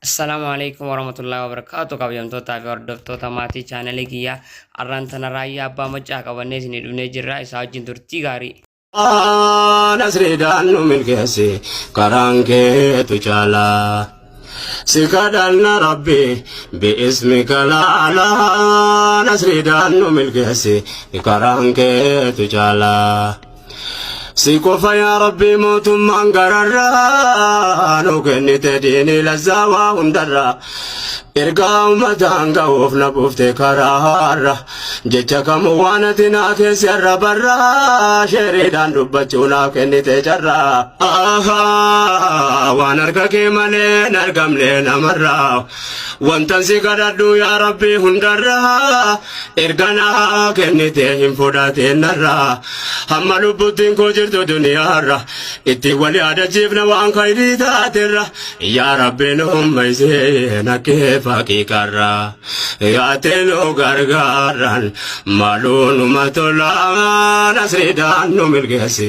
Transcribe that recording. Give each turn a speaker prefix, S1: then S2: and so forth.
S1: Assalaamu alaikum warahmatullahi wabarakatuh. Kabajamtootaa fi hordoftoota maatii chaanalii kiyyaa, arraan tana Raayyaa Abbaa Maccaa qabannee isinii dhufnee jirra. Isaa wajjin turtii gaarii.
S2: Nasriidhaan nu milkeessi, karaan keetu caalaa. Si kadhanna Rabbi bi'ismika laalaa, nasriidhaan nu milkeessi, karaan keetu caalaa. Si qofa yaa Rabbi mootummaan gararraa nu kennite diinii lazzaa waa hundarraa. Ergaa uummataan ga'uuf na buufte karaarra, jecha kamuu waan ati naa keessa irra barraa, sheeriidhaan dubbachuu naaf kennite carraa. Waan harka kee malee hin argamne namarraa, wantan si kadhadhu yaa Rabbi hundarraa, erga naa kennite hin fudhatin narraa. Hamma lubbuttiin koo jirtu duniyaarra itti wal yaadachiifna waan khayrii taaterra. Yaa Rabbi nu hummaysee nakkee faqiiqarra, yaatee nu gargaaran maaluu numa tola, nasriidhaan nu milkeessi.